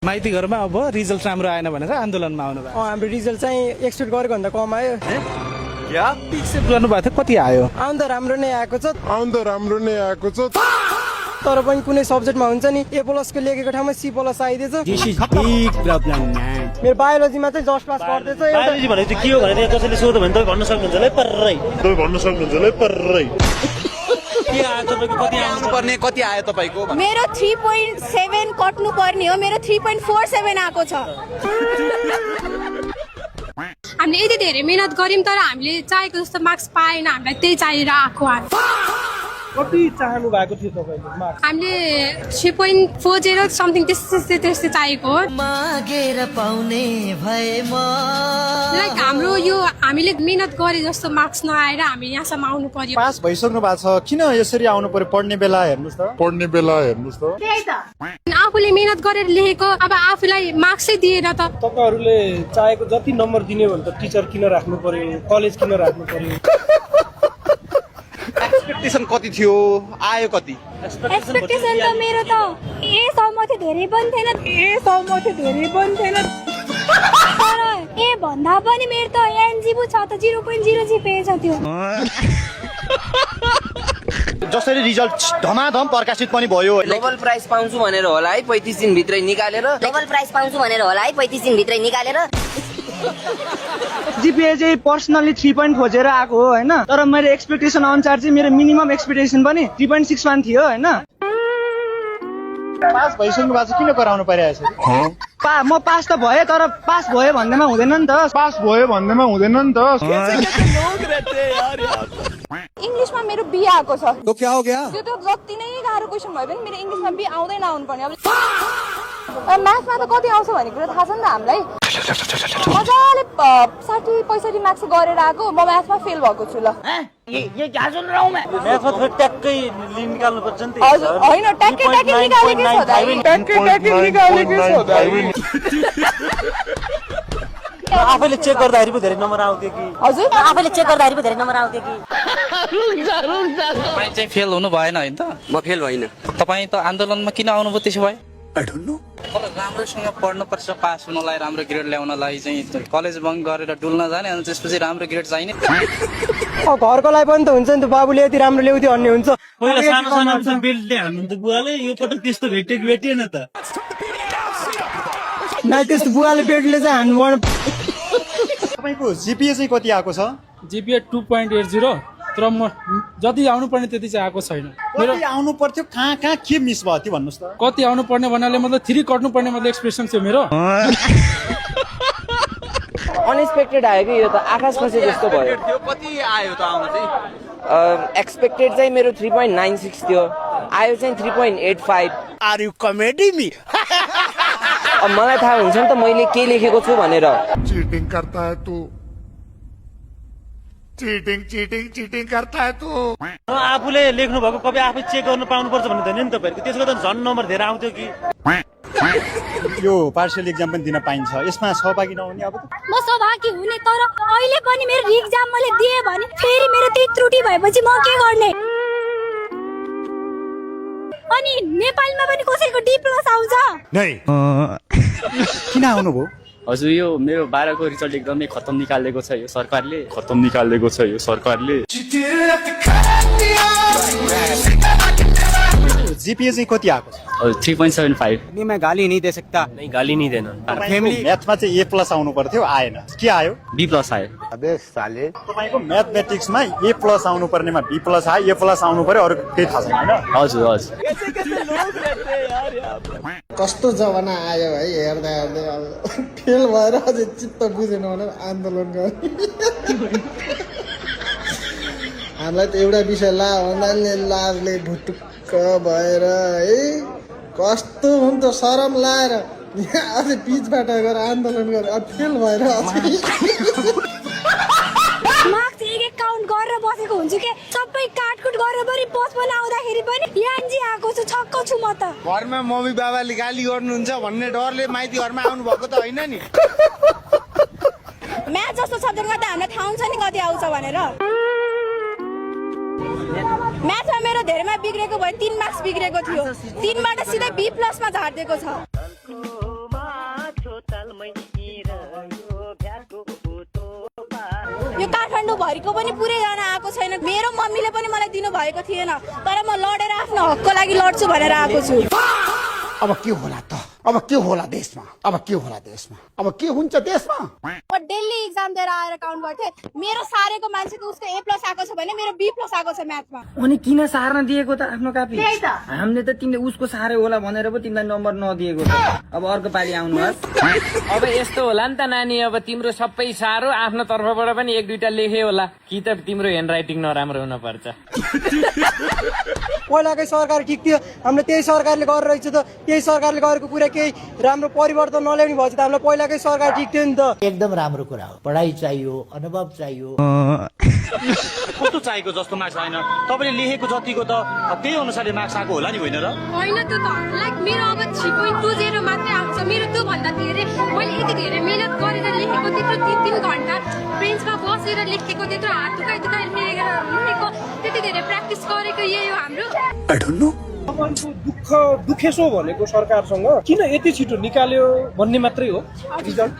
माइती घरमा अब रिजल्ट राम्रो आएन भनेर आन्दोलनमा आउनु भयो। हाम्रो रिजल्ट चाहिँ एक्सपेक्ट गरेको भन्दा कम आयो। एक्सेप्ट गर्नुभएको थियो, कति आयो? आउनु त राम्रो नै आएको छ तर पनि कुनै सब्जेक्टमा हुन्छ नि A+ को लेखेको ठाउँमा C+ आइदिएछ। This is big problem man. मेरो बायोलोजीमा चाहिँ जस्ट पास गर्दैछ। बायोलोजी भनेको के हो भने कसैले सोध्यो भने तपाईँ भन्न सक्नुहुन्छ ल पर्रै के आयो तपाईको कति आउनु पर्ने कति आयो तपाईको? मेरो 3.7 कट्नु पर्ने हो, मेरो 3.47 आएको छ। हामीले यति धेरै मेहनत गर्यौं तर हामीले चाहेको जस्तो मार्क्स पाएन, हामीलाई त्यही चाहिएर आएको हामी। कति चाहनु भएको थियो तपाईले मार्क्स? हामीले 3.40 समथिङ त्यस्तै चाहिएको हो। मागेर पाउने भए म लाइक हाम्रो यो हामीले मेहनत गरे जस्तो मार्क्स नआएर हामी यहाँसम्म आउनु पर्यो। पास भइसक्नु भएको छ, किन यसरी आउनु पर्यो? पढ्ने बेला हेर्नुस् त। त्यही त आफूले मेहनत गरेर लेखेको अब आफूलाई मार्क्सै दिएन त। तपाईहरुले चाहेको जति नम्बर दिने भने त टिचर किन राख्नु पर्यो, कलेज किन राख्नु पर्यो? एक्सपेक्टेसन कति थियो, आयो कति? एक्सपेक्टेसन त मेरो त A सम्म थियो, धेरै पनि थिएन। तर A भन्दा पनि मेरो त NG छ त 0.0 जिपे छ त्यो। जसरी रिजल्ट धमाधम प्रकाशित पनि भयो। नोबल प्राइज पाउँछु भनेर होला है 35 दिन भित्रै निकालेर। जीपीए चाहिँ पर्सनली 3 खोजेर आएको हो हैन, तर मेरो एक्सपेक्टेसन अनुसार चाहिँ मेरो मिनिमम एक्सपेक्टेसन पनि 3.61 थियो हैन। पास भइसक्नु भएको छ, किन कराउनु परिरहेछ? म पास त भए तर पास भयो भन्दैमा हुँदैन नि त। इंग्लिशमा मेरो B आएको छ। तो क्या हो गया? त्यो त जति नै गाह्रो क्वेशन भयो पनि मेरो इंग्लिशमा B आउँदै नआउनु पर्ने। अब म्याथमा त कति आउँछ भन्ने कुरा थाहा छ नि त हामीलाई। मजाले 60-65 मार्क्स गरेर आएको, म म्याथमा फेल भएको छु। ल म्याथमा फेरि ट्याक्कै निकाल्नु पर्छ नि त। हजुर हैन, ट्याक्कै निकालेकै छ दाइ। आफैले चेक गर्दाखेरि पो धेरै नम्बर आउँथ्यो कि? हजुर तपाईँ चाहिँ फेल हुनु भएन हैन त? म फेल भइन। तपाईँ त आन्दोलनमा किन आउनुभयो त्यसो भए? I don't know. तर राम्रोसँग पढ्नुपर्छ, पास हुनलाई, राम्रो ग्रेड ल्याउनलाई चाहिँ कलेज बङ्क गरेर डुल्न जाने अनि त्यसपछि राम्रो ग्रेड चाहिने। घरकोलाई पनि त हुन्छ नि त, बाबुले यति राम्रो ल्याउँथ्यो भन्ने हुन्छ। पहिला सानो बेल्टले हान्नु त बुवाले, यो पटक त्यस्तो भेटिएन त। नाइ त्यस्तो बुवाले बेडले चाहिँ हान्नु पर्ने। तपाईको जीपीए चाहिँ कति आएको छ? जीपीए 2.80, तर म जति आउनु पर्ने त्यति चाहिँ आएको छैन। कति आउनु पर्थ्यो, कहाँ के मिस भयो त्यो भन्नुस् त। कति आउनु पर्ने भन्नाले मतलब 3 कट्नु पर्ने मतलब एक्सप्रेसन थियो मेरो। अनएक्सपेक्टेड आयो कि यो त आकाश खसे जस्तो भयो। कति आयो त आउन चाहिँ? एक्सपेक्टेड चाहिँ मेरो 3.96 थियो, आयो चाहिँ 3.85। Are you comedy me? अब मलाई थाहा हुन्छ नि त मैले के लेखेको छु भनेर। चीटिंग करता है तू, चीटिंग करता है तू। आफूले लेख्नु भएको कपी आफै चेक गर्नु पाउनुपर्छ भन्ने त नि तपाईहरुको। त्यसको त झन् नम्बर धेरै आउँथ्यो कि? यो पार्शियल एक्जाम पनि दिन पाइन्छ, यसमा सहभागी नहुने अब त? म सहभागी हुने, तर अहिले पनि मेरो एक्जाम मैले दिए भने फेरि मेरो त्यही त्रुटि भएपछि म के गर्ने? अनि नेपालमा पनि कसैको D+ आउँछ? नै किन आउनु भो? हजुर यो मेरो 12 को रिजल्ट एकदमै खतम निकालेको छ यो सरकारले। जीपीए चाहिँ कति आएको छ? 3.75। नहीं मैं गाली नहीं दे सकता। नहीं गाली नहीं देना। फैमिली म्याथमा चाहिँ A+ आउनु पर्थ्यो, आएन, के आयो? B+ आयो। अबे साले, तपाईको म्याथमेटिक्समा A+ आउनु पर्नेमा B+ आयो, A+ आउनु पर्यो, अरु केही थाहा छैन हैन? हजुर। कस्तो जमाना आयो है, हेर्दा अब फेल भएर अझै चित्त बुझेन भने आन्दोलन गर्ने। हामीलाई त एउटा विषय ला भन्दा लाजले भुटुक्क भएर है, कस्तो हुन्छ शरम लाएर अझै पिचबाट गएर आन्दोलन गरेर अब फेल भएर मार्क्स एक काउन्ट गरेर बसेको हुन्छु के, सबै काटकुट गरेर पनि पोस्टपोन आउँदाखेरि पनि यान्जी आएको छु, छक्क छु म त। घरमा मम्मी बाबाले गाली गर्नुहुन्छ भन्ने डरले माइती घरमा आउनु भएको त होइन नि? म्याथ जस्तो सब्जेक्टमा त हामीलाई थाहा हुन्छ नि कति आउँछ भनेर। म्याथमा मेरो धेरैमा बिग्रेको भयो, 3 मार्क्स बिग्रेको थियो, 3बाट सिधै B+ मा झार्दिएको छ। दिनभरिको पनि पुरैजना आएको छैन। मेरो मम्मीले पनि मलाई दिनु भएको थिएन, तर म लडेर आफ्नो हकको लागि लड्छु भनेर आएको छु। अब के होला त? अब के होला देशमा? अब के होला देशमा? अब के हुन्छ देशमा? म डेली एक्जाम दिएर आएर काउन्ट गर्थे। मेरो सारेको मान्छेको उसको A+ आएको छ भने मेरो B+ आएको छ म्याथमा। अनि किन सार्न दिएको त आफ्नो कापी? त्यही त। हामीले त तिमीले उसको सारे होला भनेर पो तिमीलाई नम्बर नदिएको त। अब अर्को पालि आउनुहोस्। अब यस्तो होला नि त नानी, अब तिम्रो सबै साह्रो आफ्नो तर्फबाट पनि 1-2टा लेखे होला कि त तिम्रो ह्यान्डराइटिङ नराम्रो हुन पर्छ। पहिलाकै सरकार ठिक थियो, हामीले त्यही सरकारले गरेर रहेछ त। त्यही सरकारले गरेको कुरा केही राम्रो परिवर्तन नल्याउने भएछ त। हामीलाई पहिलाकै सरकार ठिक थियो नि त। एकदम राम्रो कुरा हो। पढाइ चाहियो, अनुभव चाहियो। कस्तो चाहिएको जस्तो मार्क्स आएन? तपाईँले लेखेको जतिको त त्यही अनुसारले मार्क्स आएको होला नि, होइन र? होइन त्यो त लाइक मेरो अब 3.20 मात्रै आउँछ। मेरो त्योभन्दा धेरै मैले यति धेरै मेहनत गरेर लेखेको, त्यत्रो 3 घन्टा बेन्चमा बसेर लेखेको, त्यत्रो हात दुखाइ लेखेको, त्यति धेरै प्र्याक्टिस गरेको यही हो हाम्रो। तपाईँको दुखेसो भनेको सरकारसँग किन यति छिटो निकाल्यो भन्ने मात्रै हो रिजल्ट।